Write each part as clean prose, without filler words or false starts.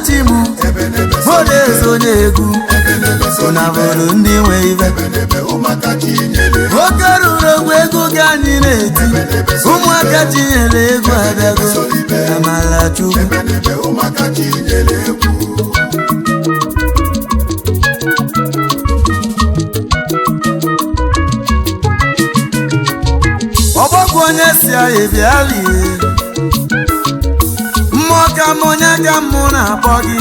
chi m Modeze onye egwu ụnabụrụ ndị nwe ibe oke ruru ogwu egwu ka anyị na-eti ụmụaka chinyere egwu abịago amala chukwu. Ọgbọgwụ onye si anyị bịa lie mmụọ ka m onye ka mụ na-akpọ gị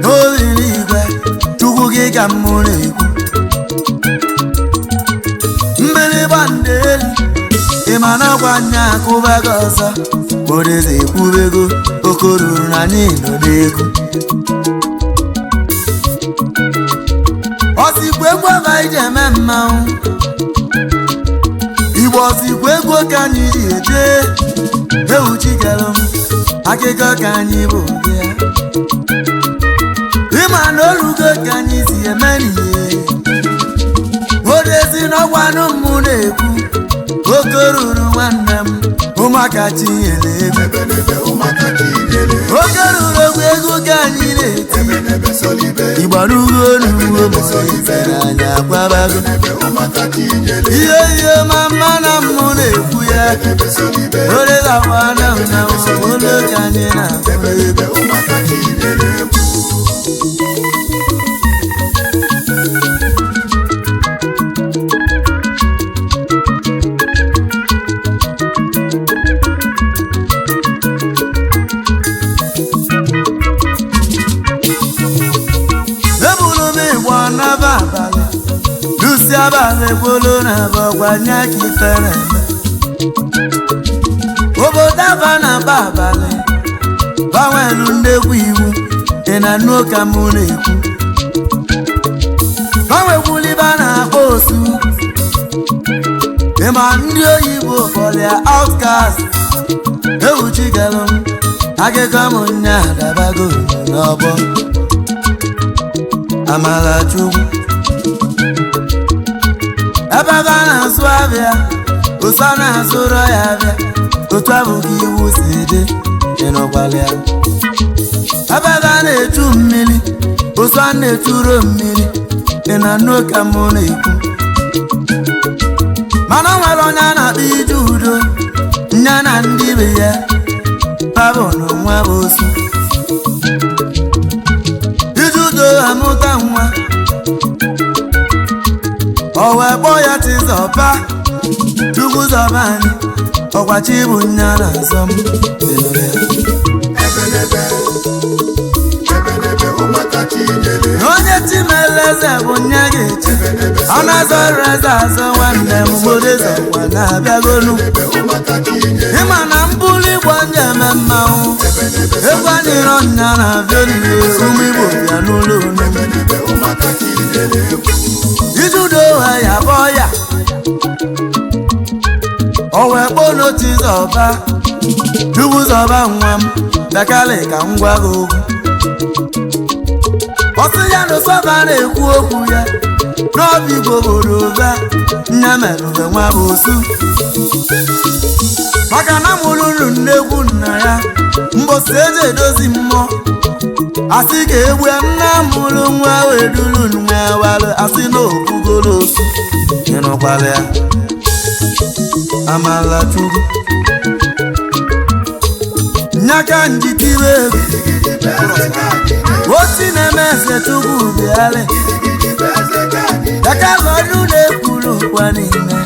n'olili igwe chukwu gị ka mụ na-ekwu mgbịrịgba ndeli ịma na ọgwa nya akụbago ọzọ Modeze ekwubego okoruru na anyị nọ n'egwu ọzikwa egwu aba iji eme mmanwụ Igbo ọzikwa egwu ka anyị ji eje ewu chikelụ m akụkọ ka anyị bụ bịa ịma na orugo ka anyị si eme n'ihe Modezi n'ọgwanụ mụ na-ekwu oke ruru nwanne m ụmụaka chinyere egwu oke ruru egwu egwu ka anyị na-eti Igbo n'ugbo Modeze anyị agwabago ihe ihe ma mma na mụ na-ekwu ya Modeze agwana m na olu ka anyị na-akpọ egwu. Eburu m igbo n'aba abalị dusi abalị gbolo na abọgwanye ka ife na-eme obodo aba na aba abalị gbanwelu ndekwu iwu dị na nnu ka mụ na-ekwu gbanwekwulibe a na-akpọ osu ịma ndị oyibo kpọrọ outcast ewuchigalụ m akụkọ m nya adabago n'ọgbọ amala chukwu ebe ebe a na-azụ abịa osu a na-azụrọ ya abịa otu abụghị iwu si dị ịnụkwala ya ebe ebe a na-echu mmiri osu a na-echuro mmiri dị na nnu ka mụ na-ekwu mana o nwere onye a na-akpọ ije udo nya na ndị be ya babụ na nwa bụ osu Ijudo amụta nwa o wee kpọọ ya Chizọba Chukwu zọba anyị ọkwa chi bụ nya na azọ m. Onye Chimeleze bụ nya ga-echi ọ na-azọrọ eze azọ nwanne m Modeze ọkwa na-abịagonu ịma na mbụlụ igbo ndị eme mmanwụ egwu anyịrọ nya na-abịa olile ụmụ Igbo bịa n'ụlọ onu Ijudo ha ya bọọ ya o wee kpọọ n'Chizọba Chukwu zọba nwa m bịakalị ka m gwa gị okwu ọsị ya na ụsọba na-ekwu okwu ya n'ọbụ Igbo boro ụba nya merụbe nwa bụ osu maka na mụrụ unu nnegwu nna ya mbosi eji edozi mmụọ asị ga-egbue nna mụrụ nwa wee duru nwa walụ asị na okpugoro osu ịnụkwala ya amala chukwu nyaka njitiwe egwu oti na-eme eze chukwu bịalị yakalọnụ na-ekwuru ụkwa niile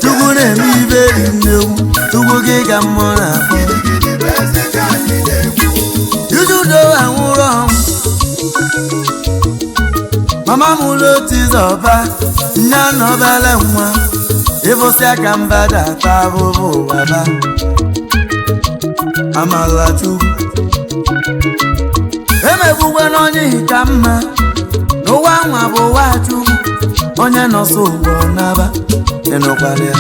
chukwu na-eme ibe dị nnegwu chukwu gị ka mmụọ na-akpọ Ijudo anwụrụ ọnwụ mama m ụlọ Chizọba nne nọbele nwa ịfụsị aka mba ga-ata abụbụ ụwa ba amala chukwu emegbugwe n'onye ka mma n'ụwa nwa bụ ụwa chukwu onye nọsọ ụgbọ n'aba ịnụkwala ya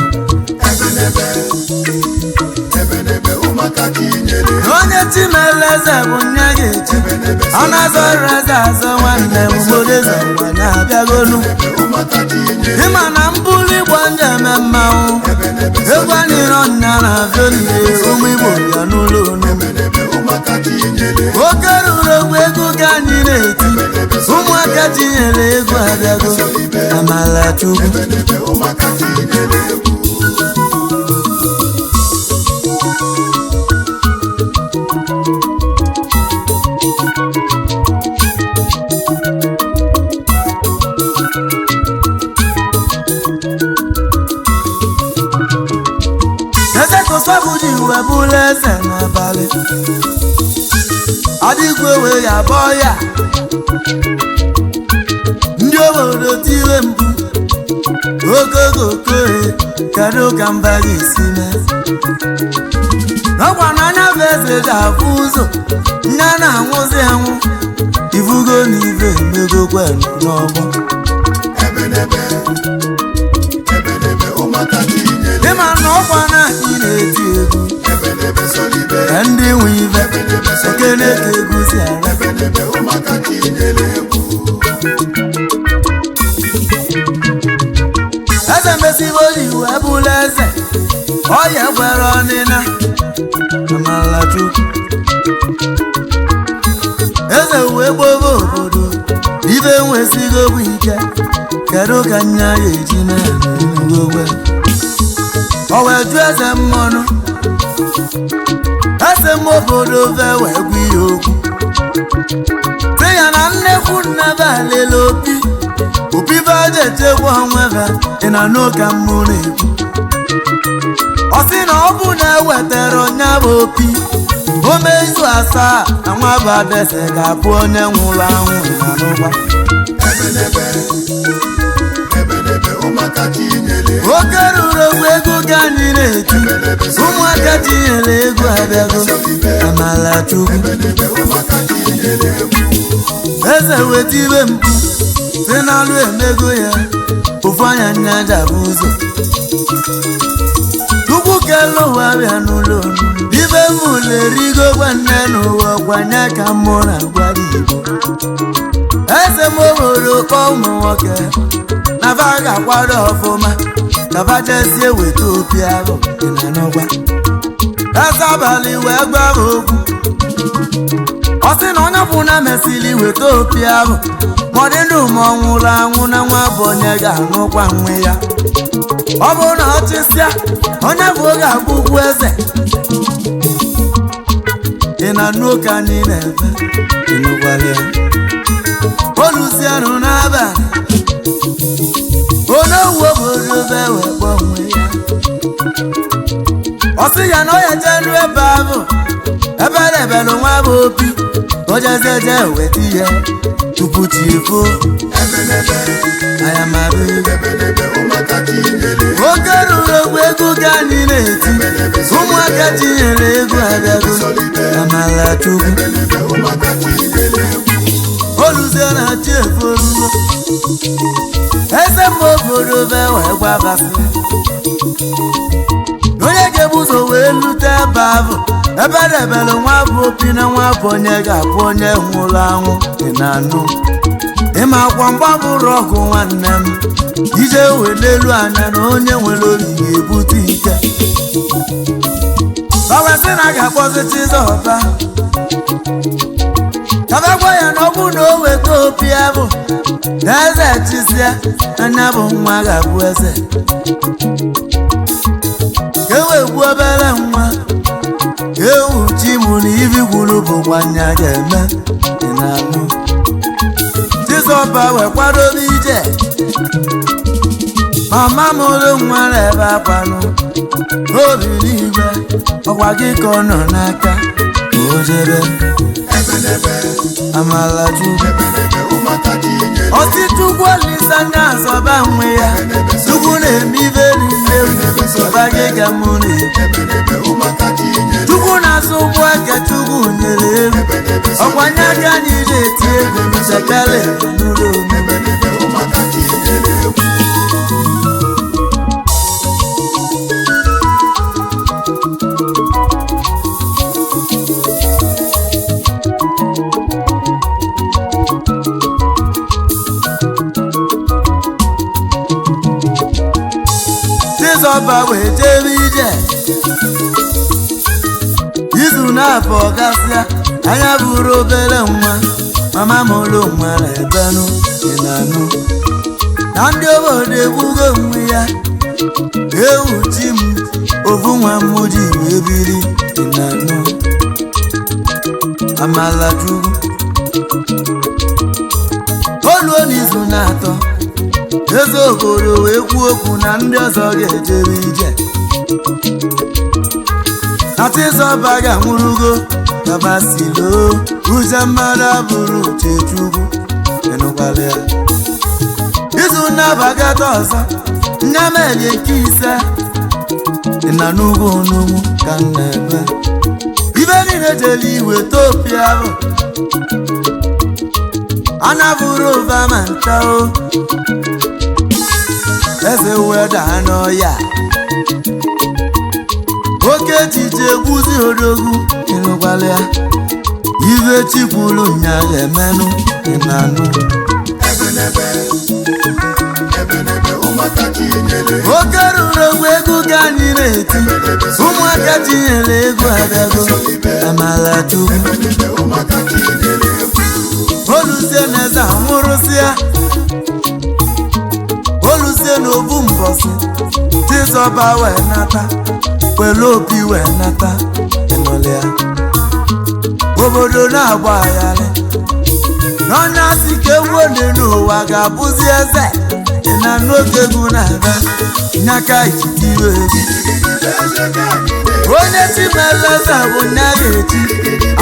onye Chimeleze bụ nya ga-echi ọ na-azọrọ eze azọ nwanne m Modeze nwa na-abịagonu ịma na mbụlụ igbo ndị eme mmanwụ egwu anyịrọ nya na-abịa olile ụmụ Igbo bịa n'ụlọ onu oke ruru ogwu Ụmụaka tinyere egwu abịago amala Chukwu. Eze Kosogwu ji wee bụrụ eze n'abalị, adịgwe wee ya bọọ ya. Ndị obodo tiwe mkpu ogogokoe, kedu ka mba ga-esi mee? N'ọkwa n'anya bụ eze ga-afụ ụzọ, nne na-anwụzi anwụ, ifugo na ife emegokwe n'ọgbọ. Ịma na ọkwa na anyị na-eti egwu ka ndị nwe ife ekene ka egwu si ara. Eze mesibo ji wee bụrụ eze, ọya gwere ọnịna amala Chukwu. Eze wee gbobe obodo ibe nwesigo bụ ike, kedu ka nya ya eji na-enugogwe? O wee jụ eze mmanụ, eze m obodo ve wee gwa ya okwu, sị ya na nnekwu nnebe lele opi opi be aja echekwa onwebe ị na n'ụka mmụ na-ekwu. Ọ sị na ọ bụ na ewetara ọnya bụ opi ome izu asaa na nwa bụ adaeze ga-abụ onye nwụrụ anwụ na n'ụgwa. Oke ruru ogwu ego ka anyị na-eti, ụmụaka tinyere egwu abịago amala Chukwu. Eze weta ibe mkpu si n'alụ emego ya, ofu anya nya jabụ ụzọ. Chukwu kelu ụwa bịa n'ụlọ ibe m lerigo gwa nne n'ụwa kwanye ka mụ na-agwa Igbo. Eze m obodo kpọọ ụmụ nwoke na fa ga-akwado ọfụma ka fa jezie weta opi ahụ dị na n'ọgwa. Eze abalị wee gwa m okwu, ọ sị na onye ọbụla mesịrị weta opi ahụ ma ọ dị ndụ ma ọ nwụrụ anwụ na nwa bụ onye ga-anụkwa nwe ya. Ọ bụrụ na ọ chịsịa onye bụ oge abụkwu eze. Ị na-anụ ka anyị na-efe ịnụkwala ya. Oluzianụ n'abalị onye owu obodo be wee kpọọ onwe ya, ọ sị ya na ọ ya jee ebe ahụ ebe rebelu nwa bụ opi ojezeje weta ihe tupu chi efo. Oke ruru ogwu egwu ka anyị na-eti, ụmụaka tinyere egwu abịago amala Chukwu. Oluzie na chi eforugo, eze mma obodo be wee gwabasị onye ga-ebu ụzọ wee lute ebe ahụ ebe debere nwa bụ opi na nwa bụ onye ga-abụ onye nwụrụ anwụ dị na anụ. Ịma akwa mgba bụrụ ọgụ nwanne m, ije wee n'elu anya na onye nwere obi ga-ebute ike. Bawasị na ga-akpọzi Chizọba kabagwa ya na ọ bụ na o weta opi ahụ na eze chizia anya bụ nwa ga-abụ eze, ka e wee gbuo obere nwa ewu chi mụ na ibi gwuru bụkwa nya ga-eme dị na anụ. Chizọba wee kwadobe ije, mama mụrụ nwa ebe akwanụ obi n'igwe ọkwa gị ka ọ nọ n'aka ka o jebe amala Chukwu. Ọsị Chukwu Olisa anya azọba nwe ya, Chukwu na-eme ibe niile zọba gị ka mụ na-ekwu. Chukwu na-azụ ụgbọ aka Chukwu nyere egwu, ọkwanye aka anyị na-eti egwu nchekele n'ụlọ ome. Chizọba wee jebe ije izu na-abụ gasịa, anya bụrụ obere nwa Mama mụrụ nwa na-ebenụ dị na-anụ na ndị obodo egbugo onwe ya. Ewu chi m, ovu nwa m ji wee biri dị na-anụ amala chukwu. Oluo n'izu na-atọ, eze obodo wee kwuo okwu na ndị ọzọ ga-ejebe ije atịzọba ga-anwụrụgo kabasilo uche mmadụ abụrụ uche chukwu. Ịnụkwala ya, izu nnabagata ọzọ nyamelie nke ise dị na n'ugwu onugwu ka m na-ebe ibe niile jere iwe topia bụ anabụrụ ụba ma nta o. Eze weda n'ọya, oke echiche egwuzi odogwu. Ịnụkwala ya, ibe chikwuru nya ga-emenụ ịnanụ. Ebenebe, ebenebe, ụmụaka chinyere. Oke ruru ogwu egwu ka anyị na-eti, ụmụaka tinyere egwu abịago amala chukwu. Ebenebe, ụmụaka chinyere egwu. Oluzie na eze anwụrụsịa, oluzie na obu mbọsị chizọba wee nata, were opi wee nata. Ịnụlịa, obodo na-agba agharị n'ọnya si ka ewu ole n'ụwa ga-abụzi eze dị na n'oge egwu na-aga nyaka ijitiwe egwu. Eze ka anyị na-ekwu. Onye chimeleze bụ nya ga-echi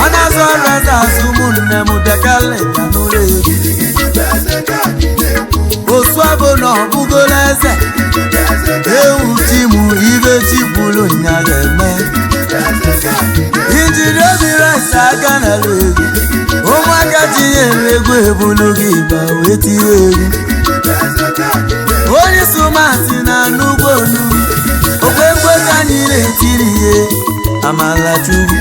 ọ na-azụ ọrụ eze azụ. Ụmụnne m bịakalịta n'ụlọ egwu. Eze ka anyị na-ekwu. Osu abụ na ọbụgola eze. Eze ka Ewu chi mụ, ibe chi kwuru nya ga-eme. eze ka anyị na-ekwu. Injiri obi rice aka n'ala egwu, ụmụaka tinyere egwu ebulu gị ịba wee tiwe egwu. Eze ka anyị na-ekwu. Onye sụmasị na n'ugbo onu okwekwe ka anyị na-etiri ihe amala chukwu.